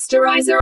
Posterizer.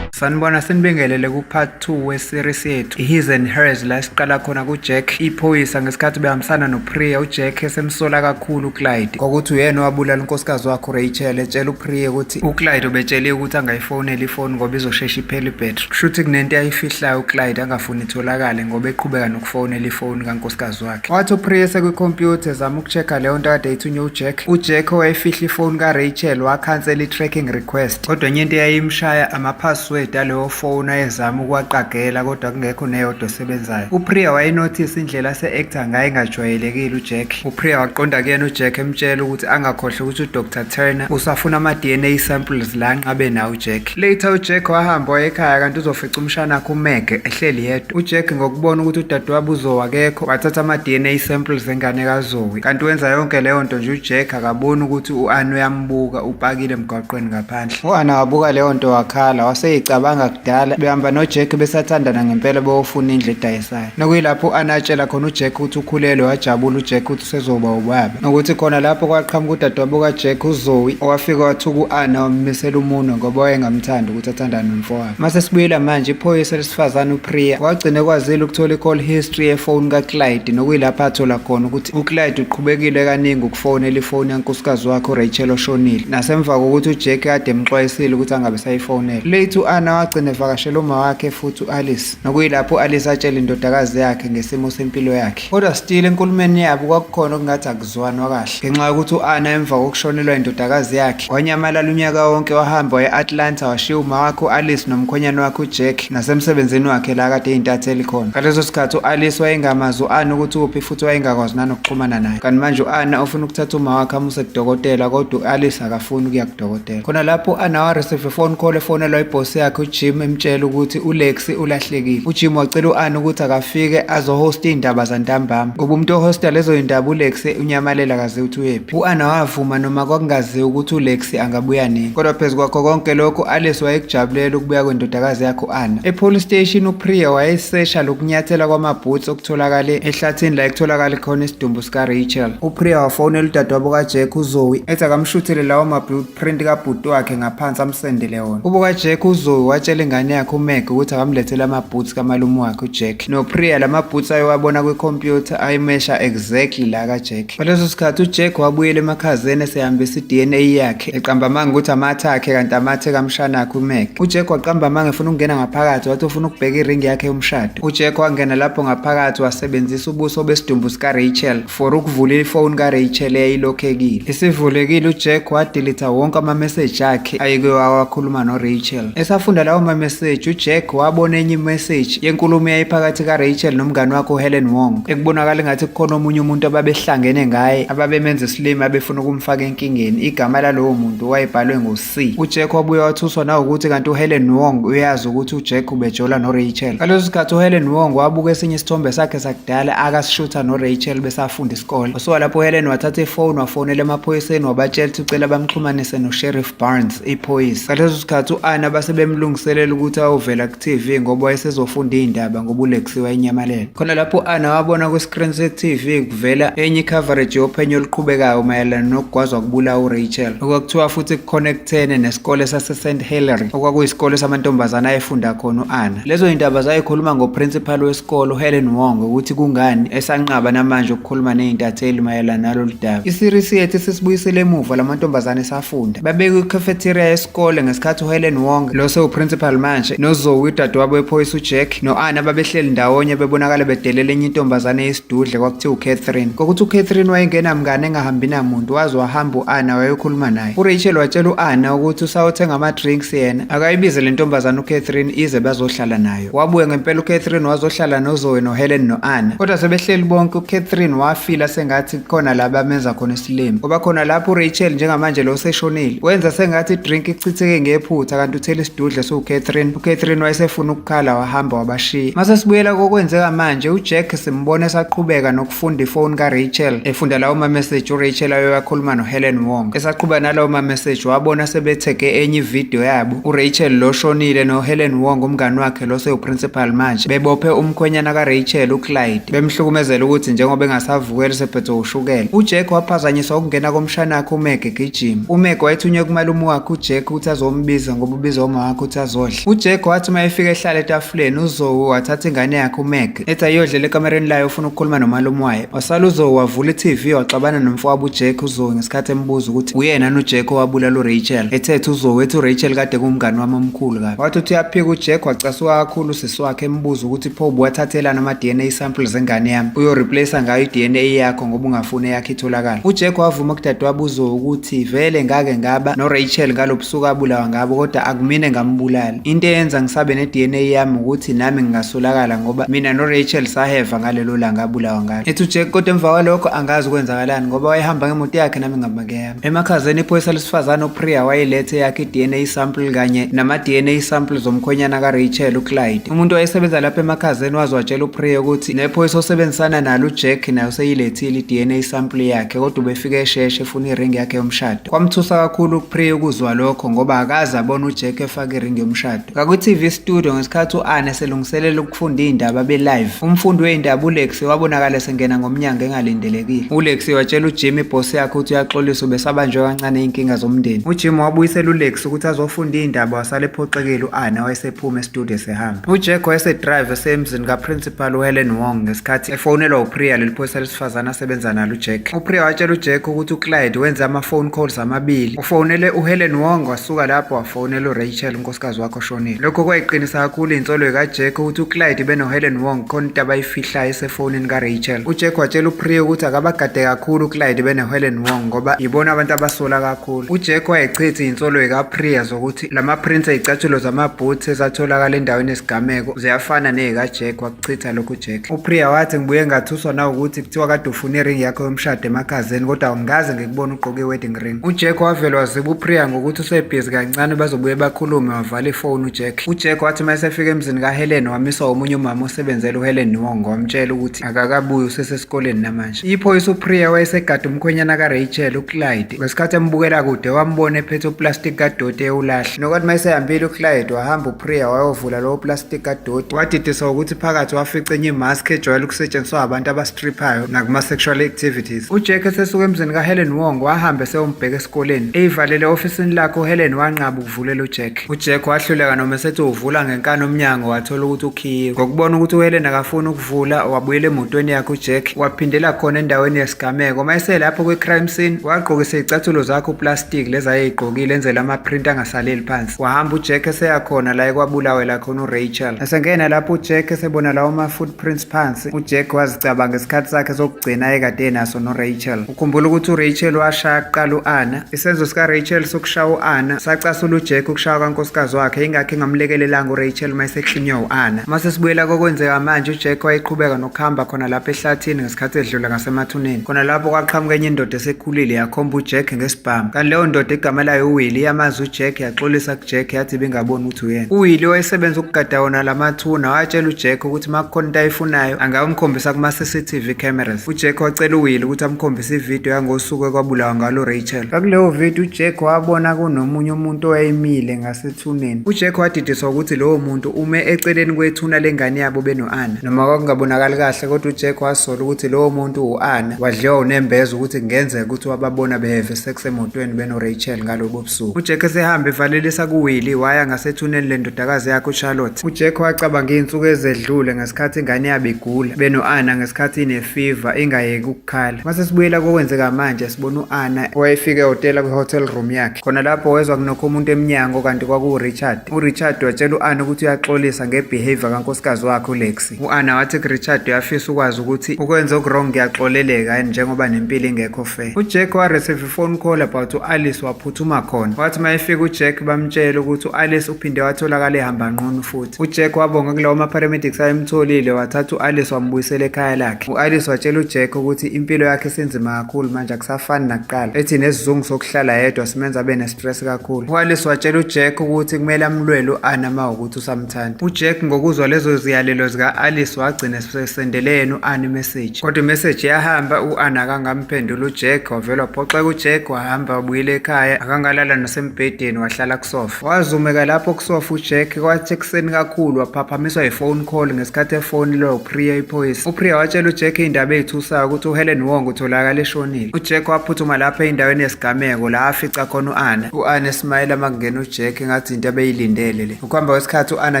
Sanibona, sinibingelele ku-part 2 we-series yethu i-His and Hers, la siqala khona kuJack iphoyisa ngesikhathi behambisana noPriya. UJack esemsola kakhulu uClyde ngokuthi uyena owabulala unkosikazi wakhe uRachel, etshela uPriya ukuthi uClyde ubetsheliwe ukuthi angayifoneli ifoni ngoba izoshesha iphele ibhetri. Kusho ukuthi kunento ayifihlayo uClyde angafuni itholakale ngoba eqhubeka nokufonela ifoni kankosikazi wakhe. Wathi uPriya esekwikhompyutha ezama uku-check-a leyo nto kade eyithunywe uJack, uJack owayefihla ifoni kaRachel wakhansela i-tracking request. Kodwa enye into eyayimshaya ama-password aleyo foni ayezama ukuwaqagela, kodwa kungekho neyodwa esebenzayo. UPriya wayenothisa indlela ase-actor ngayo engajwayelekile uJack. UPriya waqonda kuyena uJack emtshela ukuthi angakhohlwa ukuthi uDr Turner usafuna ama-DNA samples la anqabe nawo uJack. Later uJack wahamba waya ekhaya, kanti uzofica umshana wakhe uMeg ehleli yedwa. UJack ngokubona ukuthi udadewabo uZoe akekho, wathatha ama-DNA samples engane kaZoe. Kanti wenza yonke leyo nto nje uJack akaboni ukuthi u-Anna uyambuka, upakile emgwaqweni ngaphandle. U-Anna wabuka leyo nto wakhala, waseyicabanga kudala behamba noJack besathandana ngempela beyofuna indlu edayisayo. Nokuyilapho u-Anna atshela khona uJack ukuthi ukhulelwe, wajabula uJack ukuthi usezoba ubaba. Nokuthi khona lapho kwaqhamuka udadewabo kaJack uZoe owafika wathuka u-Anna wammisela umunwe ngoba wayengamthandi ukuthi athandane nomfowabo. Mase sibuyela manje, iphoyisa lesifazane uPriya wagcina ekwazile ukuthola i-call history yefoni kaClyde, nokuyilapho athola khona ukuthi uClyde uqhubekile kaningi ukufonela ifoni yankosikazi wakhe uRachel oshonile, nasemva kokuthi uJack kade emxwayisile ukuthi angabe sayifonela. Late u-Anna wagcina evakashela uma wakhe futhi u-Alice, nokuyilapho u-Alice atshela indodakazi yakhe ngesimo sempilo yakhe. Kodwa still enkulumeni yabo kwakukhona okungathi akuzwanwa kahle, ngenxa yokuthi u-Anna emva kokushonelwa indodakazi yakhe wanyamalala unyaka wonke, wahamba waya e-Atlanta, washiya uma wakhe u-Alice nomkhwenyane wakhe uJack nasemsebenzini wakhe la kade eyintatheli khona. Ngaleso sikhathi u-Alice wayengamazi u-Anna ukuthi uphi futhi wayengakwazi nanokuxhumana naye. Kanti manje u-Anna ufuna ukuthatha uma wakhe amuse kudokotela, kodwa u-Alice akafuni ukuya kudokotela. Khona lapho u-Anna wa-receive phone call efonelwa ibhosi yakhe uJim emtshela ukuthi uLexi ulahlekile. UJim wacela u-Anna ukuthi akafike azohosta iy'ndaba zantambama ngoba umuntu ohosta lezo y'ndaba uLexi unyamalela kaze uthi uyephi. U-Anna wavuma noma kwakungaziwa ukuthi uLexi angabuya nini. Kodwa phezu kwakho konke lokhu, u-Alice wayekujabulela ukubuya kwendodakazi yakhe u-Anna. E-police station uPriya wayesesha lokunyathela kwamaboots okutholakale ehlathini la ekutholakale khona isidumbu sikaRachel. UPriya wafonela udadewabo kaJack uZoe ethi akamshuthele lawo ma-blueprint kabhuti wakhe ngaphansi amsendele wona. Kubo kaJack uZoe watshela ingane yakhe uMeg ukuthi akamlethele ama-boots kamalume wakhe uJack. NoPriya lama-boots ayewabona kwikhompyutha ayimesha exactly la kaJack. Ngaleso sikhathi uJack wabuyela emakhazeni esehambisa i-DNA yakhe, eqamba amanga ukuthi amathe akhe kanti amathe kamshanakhe uMeg. UJack waqamba amanga efuna ukungena ngaphakathi, wathi ufuna ukubheka iringi yakhe yomshado. UJack wangena lapho ngaphakathi wasebenzisa ubuso besidumbu sikaRachel for ukuvula ifoni kaRachel eyayilokhekile. Isivulekile, uJack wadelete wonke ama-message akhe ayeke wawakhuluma noRachel. Esafunda lawo ma-message, uJack wabona enye i-message yenkulumo eyayiphakathi kaRachel nomngani wakhe uHelen Wong, ekubonakala engathi kukhona omunye umuntu ababehlangene ngaye ababemenza isilima abefuna ukumfaka enkingeni. Igama lalowo muntu wayebhalwe ngo-C. UJack wabuye wathuswa nawukuthi kanti uHelen Wong uyazi ukuthi uJack ubejola noRachel. Ngaleso sikhathi uHelen Wong wabuka esinye isithombe sakhe sakudala akasishutha noRachel besafunda isikole. Wasuka lapho uHelen wathatha ifoni wafonela emaphoyiseni wabatshela ukuthi ucela bamxhumanise noSheriff Barnes, iphoyisa. Ngaleso sikhathi u-Anna base bemlungiselela ukuthi ayovela ku-TV ngoba wayesezofunda iy'ndaba ngoba uLexi wayenyamalele. Khona lapho u-Anna wabona kwi-screen se-TV kuvela enye i-coverage yophenyo oluqhubekayo mayelana nokugwazwa kubulawa uRachel, okwakuthiwa futhi kuconnectene nesikole sase-St Hilary okwakuyisikole samantombazane ayefunda khona u-Anna. Lezo y'ndaba zayikhuluma ngoprincipal wesikole uHelen Wong ukuthi kungani esanqaba namanje ukukhuluma ney'ntatheli mayelana nalolu daba. I-series yethu isisibuyisele emuva lamantombazane esafunda. Babekwe i-cafeteria yesikole ngesikhathi uHelen Wong lo sewuprincipal manje noZoe udadewabo wephoyisa uJack no-Anna babehleli ndawonye bebonakala bedelela enye intombazane yesidudle kwakuthiwa uCatherine. Ngokuthi uCatherine wayengenamngane engahambi namuntu, waze wahamba u-Anna wayokhuluma naye. URachel watshela u-Anna ukuthi usayothenga ama-drinks yena akayibize le ntombazane uCatherine ize bazohlala nayo. Wabuya ngempela uCatherine wazohlala noZoe noHelen no-Anna. Kodwa sebehleli bonke uCatherine wafila sengathi khona la bamenza khona isilima. Ngoba khona lapho uRachel njengamanje lo useshonile. Wenza sengathi idrink ichitheke ngephutha kanti uthela isidudle udliswe uCatherine. UCatherine wayesefuna ukukhala wahamba wabashiya. Mase sibuyela kokwenzeka manje, uJack simbona esaqhubeka nokufunda ifoni kaRachel, efunda lawo ma-message uRachel ayewakhuluma noHelen Wong. Esaqhubeka nalawo ma-message wabona sebethege enye ividiyo yabo, uRachel lo shonile noHelen Wong umngani wakhe lo sewuprincipal manje, bebophe umkhwenyana kaRachel uClyde, bemhlukumezela ukuthi njengoba engasavukeli sephethwe ushukela. UJack waphazanyiswa ukungena komshana wakhe uMeg egijima. UMeg wayethunywe kumalume wakhe uJack ukuthi azombiza ngoba ubiza uma wakhe ukuthi azodla. UJack wathi uma efika ehlala etafuleni uZoe wathatha ingane yakhe uMeg ethi ayodlela ekamereni layo ufuna ukukhuluma nomalume wayo. Wasala uZoe wavula i-TV waxabana nomfowabo uJack uZoe ngesikhathi embuza ukuthi uyena yini uJack owabulala uRachel. Ethethe uZoe ethi uRachel kade kuwumngani wami omkhulu kabi. Wathi uthi uyaphika uJack wacasuka kakhulu usisi wakhe embuza ukuthi pho ubuwathathelani ama-DNA samples engane yami uyoreplace ngayo i-DNA yakho ngoba ungafuni eyakho itholakala. UJack wavuma kudadewabo uZoe ukuthi vele ngake ngaba noRachel ngalobusuku abulawa ngabo kodwa akumina ngambulala. Into eyenza ngisabe ne-DNA yami ukuthi nami ngingasolakala ngoba mina noRachel saheva ngalelo langa abulawa ngalo. Ethi uJack kodwa emva kwalokho angazi kwenzakalani ngoba wayehamba ngemoto yakhe nami ngihamba ngeyami. Emakhazeni iphoyisa lesifazane uPriya wayelethe yakhe i-DNA sample kanye nama-DNA samples zomkhwenyana kaRachel uClyde. Umuntu owayesebenza lapha emakhazeni waze watshela uPriya ukuthi nephoyisa osebenzisana nalo uJack naye useyilethile i-DNA sample yakhe kodwa ubefike esheshe efuna iringi yakhe yomshado. Kwamthusa kakhulu uPriya ukuzwa lokho ngoba akaze abona uJack efaka iringi yomshado. Ngakwi-TV studio ngesikhathi u-Anne eselungiselela ukufunda iy'ndaba be-live, umfundi wey'ndaba uLexi wabonakala esengena ngomnyango engalindelekile. ULexi watshela uJim ibhosi yakhe ukuthi uyaxolisa ubesabanjwe kancane iy'nkinga zomndeni. UJim wabuyisela uLexi ukuthi azofunda iy'ndaba wasala ephoxekile u-Anne wayesephuma estudio esehamba. UJack wayesedrive esemzini kaprincipal uHelen Wong ngesikhathi efonelwa uPriya leli phoyisa lesifazane asebenza nalo uJack. UPriya watshela uJack ukuthi uClyde wenze ama-phone calls amabili. Ufonele uHelen Wong wasuka lapho wafonela uRachel unkosikazi wakhe oshonile. Lokho kwayiqinisa kakhulu insolo kaJack ukuthi uClyde benoHelen Wong khona into abayifihlayo esefonini kaRachel. UJack watshela uPriya ukuthi akabagade kakhulu uClyde benoHelen Wong ngoba yibona abantu abasola kakhulu. UJack wayechitha insolo kaPriya zokuthi lama-prints ey'cathulo zama-boots ezatholakala endaweni yesigameko ziyafana ney'kaJack wakuchitha lokhu uJack. UPriya wathi ngibuye ngathuswa nawukuthi kuthiwa kade ufuna iringi yakho yomshado emakhazeni kodwa angikaze ngikubone ugqoke i-wedding ring. UJack wavele waziba uPriya ngokuthi usebhizi kancane bazobuye bakhulume wavala ifoni uJack. UJack wathi uma esefika emzini kaHelen wamiswa omunye umama osebenzela uHelen Wong wamtshela ukuthi akakabuyi usesesikoleni namanje. Iphoyisa uPriya wayesegada umkhwenyana kaRachel uClyde. Ngesikhathi embukela kude wambona ephethe uplastic kadoti ewulahla. Nokwathi uma esehambile uClyde wahamba uPriya wayovula lowo plastic kadoti. Wadidiswa ukuthi phakathi wafica enye imask ejwayele ukusetshenziswa abantu abastriphayo nakuma-sexual activities. UJack esesuka emzini kaHelen Wong wahamba eseyombheka esikoleni. Eyivalele ofisini lakhe uHelen wanqaba ukuvulela uJack. UJack wahluleka noma esethi uvula ngenkani umnyango wathola ukuthi ukhiyiwe. Ngokubona ukuthi uHelen akafuni ukuvula wabuyela emotweni yakhe uJack waphindela khona endaweni yesigameko. Uma eselapho kwi-crime scene wagqokisa izicathulo zakhe uplastic lezi ayeyigqokile enzela ama-print angasaleli phansi. Wahamba uJack eseya khona la ekwabulawela khona uRachel. Esengena lapho uJack esebona lawo ma-footprints phansi, uJack wazicabanga isikhathi sakhe sokugcina ayekade enaso noRachel. Ukhumbula ukuthi uRachel washaya kuqala u-Anna. Isenzo sikaRachel sokushaya u-Anna sacasula uJack ukushaya kankosikazi wakhe ingakho engamlekelelanga uRachel uma eseklinywa u-Anna. Uma sesibuyela kokwenzeka manje uJack wayeqhubeka nokuhamba khona lapho ehlathini ngesikhathi edlula ngasemathuneni. Khona lapho kwaqhamuka enye indoda esekhulile yakhomba uJack ngesibhamu. Kanti leyo ndoda igama layo uWillie iyamazi uJack yaxolisa kuJack yathi ibingaboni ukuthi uyena. UWillie wayesebenza ukugada wona lamathuna watshela uJack ukuthi uma kukhona into ayifunayo angayomkhombisa kuma-CCTV cameras. UJack wacela uWillie ukuthi amkhombise ividiyo yangosuku ekwabulawa ngalo Rachel. Kwakuleyo vidiyo uJack wabona kunomunye umuntu owayemile ngasethuneni. UJack wadidiswa ukuthi lowo muntu ume eceleni kwethuna lengane yabo beno-Anna. Noma kwakungabonakali kahle kodwa uJack wasola ukuthi lowo muntu u-Anna. Wadliwa unembeza ukuthi kungenzeka ukuthi wababona behave sex emotweni beno-Rachel ngalobo busuku. UJack esehamba evalelisa kuWillie waya ngasethuneni lendodakazi yakhe uCharlotte. UJack wacabanga iy'nsuku ezedlule ngesikhathi ingane yabo igula beno-Anna ngesikhathi ine-fever ingayeki ukukhala. Mase sibuyela kokwenzeka manje sibona u-Anna owayefike ehhotela kwi-hotel room yakhe. Khona lapho wezwa kunokho umuntu emnyango kanti kwakuwuRichard. URichard watshela u-Anna ukuthi uyaxolisa nge-behavior kankosikazi wakhe uLexi. U-Anna wathi kuRichard uyafisa ukwazi ukuthi ukwenza oku-wrong kuyaxoleleka yini njengoba nempilo ingekho fair. UJack wa-receive i-phone call about u-Alice waphuthuma khona. Wathi uma efika uJack bamtshela ukuthi u-Alice uphinde watholakala ehamba nqunu futhi. UJack wabonga kulawo ma-paramedics ayemtholile wathatha u-Alice wambuyisela ekhaya lakhe. U-Alice watshela uJack ukuthi impilo yakhe isinzima kakhulu manje akusafani nakuqala. Ethi nesizungu sokuhlala yedwa simenza abe ne-stress kakhulu. U-Alice watshela uJack ukuthi ukuthi kumele amlwele u-Anna uma ukuthi usamthanda. UJack ngokuzwa lezo ziyalelo zika-Alice wagcina esendele yena u-Anna imessage. Kodwa imessage yahamba u-Anna akangamphendula uJack, wavele waphoxeka uJack wahamba wabuyela ekhaya, akangalala nasembhedeni wahlala kusofa. Wazumeka lapho kusofa uJack kwathi ekuseni kakhulu waphaphamiswa yi-phone call ngesikhathi efonelwa uPriya iphoyisa. UPriya watshela uJack iy'ndaba ey'thusayo ukuthi uHelen Wong utholakala eshonile. UJack waphuthuma lapho endaweni yesigameko la afica khona u-Anna. U-Anna esmayela uma kungena uJack engathi into abeyilindele le. Ukuhamba kwesikhathi u-Anna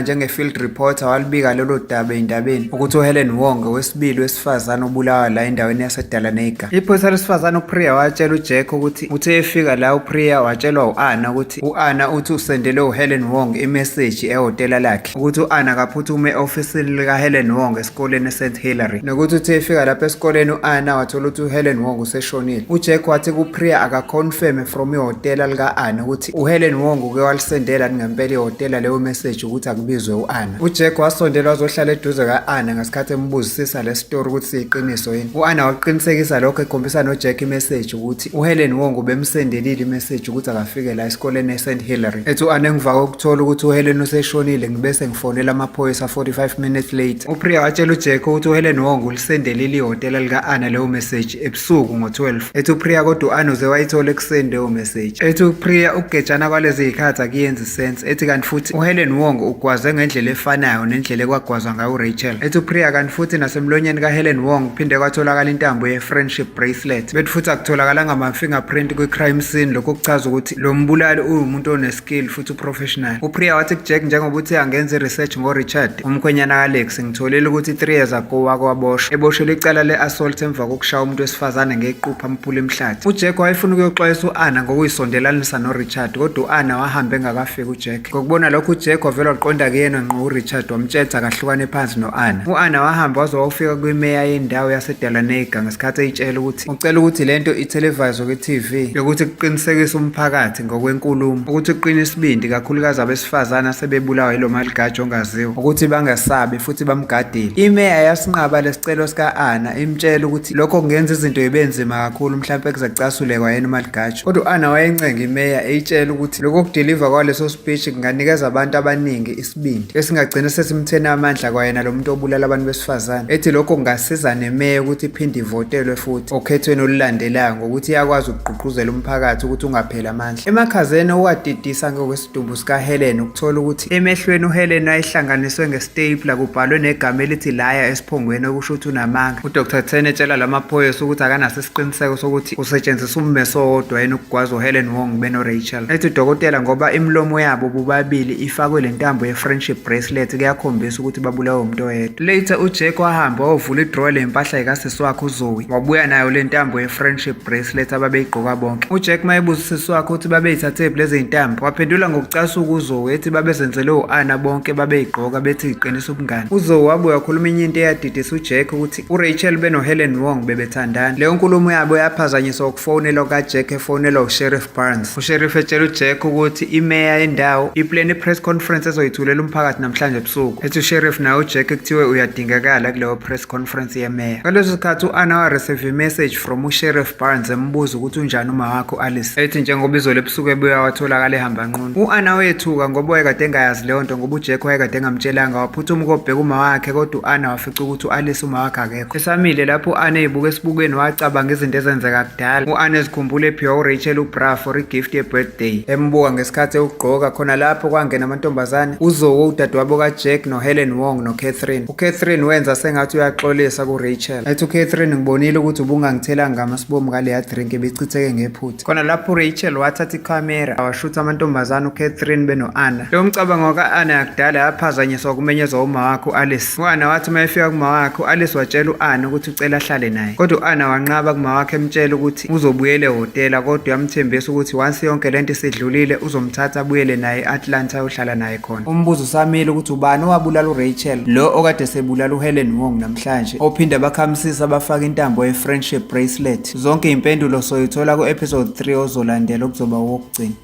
njenge-field reporter walubika lolo daba ey'ndabeni ukuthi uHelen Wong owesibili wesifazane obulawa la endaweni yaseDalanega. Iphoyisa lesifazane uPriya watshela uJack ukuthi uthe efika la uPriya watshelwa u-Anna ukuthi u-Anna uthi usendele uHelen Wong imeseji ehhotela lakhe ukuthi u-Anna akaphuthume e-ofisini likaHelen Wong esikoleni eSt Hilary nokuthi uthe efika lapha esikoleni u-Anna wathola ukuthi uHelen Wong useshonile. UJack wathi kuPriya akaconfirme from ihhotela lika-Anna ukuthi uHelen Wong uke walisendela ngempela ihhotela leyo message ukuthi akubizwe u-Anna. UJack wasondela wazohlala eduze ka-Anna ngesikhathi embuzisisa le story ukuthi siyiqiniso yini. U-Anna waqinisekisa lokho ekhombisa noJack imessage ukuthi uHelen Wong ubemsendelile imessage ukuthi akafike la esikoleni eSt Hilary. Ethi u-Anna emva kokuthola ukuthi uHelen useshonile ngibese ngifonela amaphoyisa 45 minutes later. UPriya watshela uJack ukuthi uHelen Wong ulisendelile ihhotela lika-Anna leyo message ebusuku ngo-12. Ethi uPriya kodwa u-Anna uze wayithola ekuseni leyo message. Ethi uPriya ukugejana kwalezi zikhathi akuyenzi sense. Ethi kanti futhi uHelen Wong ugwazwe ngendlela efanayo nendlela ekwagwazwa ngayo uRachel. Ethi uPriya kanti futhi nasemlonyeni kaHelen Wong kuphinde kwatholakala intambo ye-friendship bracelet. Bethi futhi akutholakalanga ama-fingerprint kwi-crime scene, lokho kuchaza ukuthi lo mbulali uwumuntu oneskill futhi uprofessional. UPriya wathi kuJack njengoba uthi angenza i-research ngoRichard, umkhwenyana ka-Alex, ngitholile ukuthi 3 years ago wake waboshwa eboshelwe icala le-assault emva kokushaya umuntu wesifazane ngequpha amphula emhlathi. UJack wayefuna ukuyoxwayisa u-Anna ngokuyisondelanisa noRichard, kodwa u-Anna wahamba engakafiki uJack. Ngokubona lokho uJack wavele waqonda kuyena ngqo uRichard wamtshela akahlukane phansi no-Anna. U-Anna wahamba waze wawufika kwimeya yendawo yaseDalanega ngesikhathi eyitshela ukuthi ucela ukuthi lento ithelevayizwe kwi-TV yokuthi kuqinisekise umphakathi ngokwenkulumo ukuthi uqine isibindi kakhulukazi abesifazane asebebulawa yilo maligaji ongaziwa ukuthi bangasabi futhi bamgadile. Imeya yasinqaba lesicelo sika-Anna imtshela ukuthi lokho kungenza izinto zibe nzima kakhulu mhlampe kuzacasule kwayena umaligaji. Kodwa u-Anna wayencenga imeya eyitshela ukuthi lokho kudiliva kwaleso speech kunganikeza abantu abaningi isibindi esingagcina sesimthena amandla kwayena lo muntu obulala abantu besifazane. Ethi lokho kungasiza nemeya ukuthi iphinde ivotelwe futhi okhethweni olulandelayo ngokuthi iyakwazi ukugqugquzela umphakathi ukuthi ungapheli amandla. Emakhazeni owadidisa ngokwesidumbu sikaHelen ukuthola ukuthi emehlweni uHelen wayehlanganiswe ngestapler kubhalwe negama elithi laya esiphongweni okusho ukuthi unamanga. UDr Ten etshela lamaphoyisa ukuthi akanaso isiqiniseko sokuthi usetshenziswa ummeso owodwa yini ukugwaza uHelen Wong benoRachel. Ethi udokotela ngoba imilomo yabo bobabili ifakwe le ntambo ye-friendship bracelet kuyakhombisa ukuthi babulawe umuntu oyedwa. Later uJack wahamba wayovula idrawer lempahla ikasisi wakhe uZoe wabuya nayo le ntambo ye-friendship bracelet ababeyigqoka bonke. UJack mayebuza usisi wakhe ukuthi babeyithathephi lezi zintambo waphendula ngokucasuka uZoe ethi babezenzele u-Anna bonke babeyigqoka bethi iqinisa ubungani. UZoe wabuya wakhuluma enye into eyadidisa uJack ukuthi uRachel benoHelen Wong bebethandana. Leyo nkulumo yabo yaphazanyiswa ukufonelwa kukaJack efonelwa uSheriff Barnes. USheriff etshela uJack ukuthi imeya yendawo iplane i-press conference ezoyithulela umphakathi namhlanje ebusuku. Ethi uSheriff naye uJack kuthiwe uyadingakala kuleyo press conference yemeya. Ngaleso sikhathi u-Anna wareceive i-message from uSheriff Barnes embuza ukuthi unjani uma wakhe u-Alice. Ethi njengoba izolo ebusuku ebuya watholakala ehamba nqunu. U-Anna wethuka ngoba wayekade engayazi leyo nto ngoba uJack wayekade engamtshelanga waphuthuma ukobheka uma wakhe kodwa u-Anna wafica ukuthi u-Alice uma wakhe akekho. Esamile lapho u-Anna ezibuka esibukweni wacabanga izinto ezenzeka kudala. U-Anna ezikhumbula ephiwa uRachel ubra for igift ye-birthday. Embuka ngesikhathi ewugqoka khona lapho kwangena amantombazane uZoe udadewabo kaJack noHelen Wong noCatherine. UCatherine wenza sengathi uyaxolisa kuRachel. Ethi uCatherine ngibonile ukuthi ubungangithelanga ngamasibomu ngaleya drink ibichitheke ngephutha. Khona lapho uRachel wathatha ikhamera washutha amantombazane uCatherine beno-Anna. Lowo mcabango ka-Anna yakudala yaphazanyiswa ukumenyezwa uma wakhe u-Alice. U-Anna wathi uma efika kuma wakhe u-Alice watshela u-Anna ukuthi ucela ahlale naye. Kodwa u-Anna wanqaba kuma wakhe emtshela ukuthi uzobuyela ehhotela kodwa uyamthembisa ukuthi once yonke lento isidlulile uzomthatha abuyele naye e-Atlanta ayohlala naye khona. Umbuzo usamile ukuthi ubani owabulala uRachel lo okade sebulala uHelen Wong namhlanje ophinde bakhamisisa bafaka intambo ye-friendship bracelet. Zonke iy'mpendulo soyithola ku-episode 3 ozolandela okuzoba owokugcina.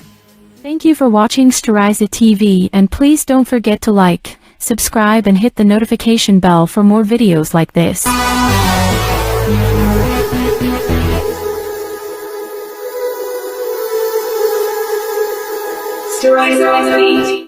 Thank you for watching Storiza TV and please don't forget to like, subscribe and hit the notification bell for more videos like this. Sterizer TV.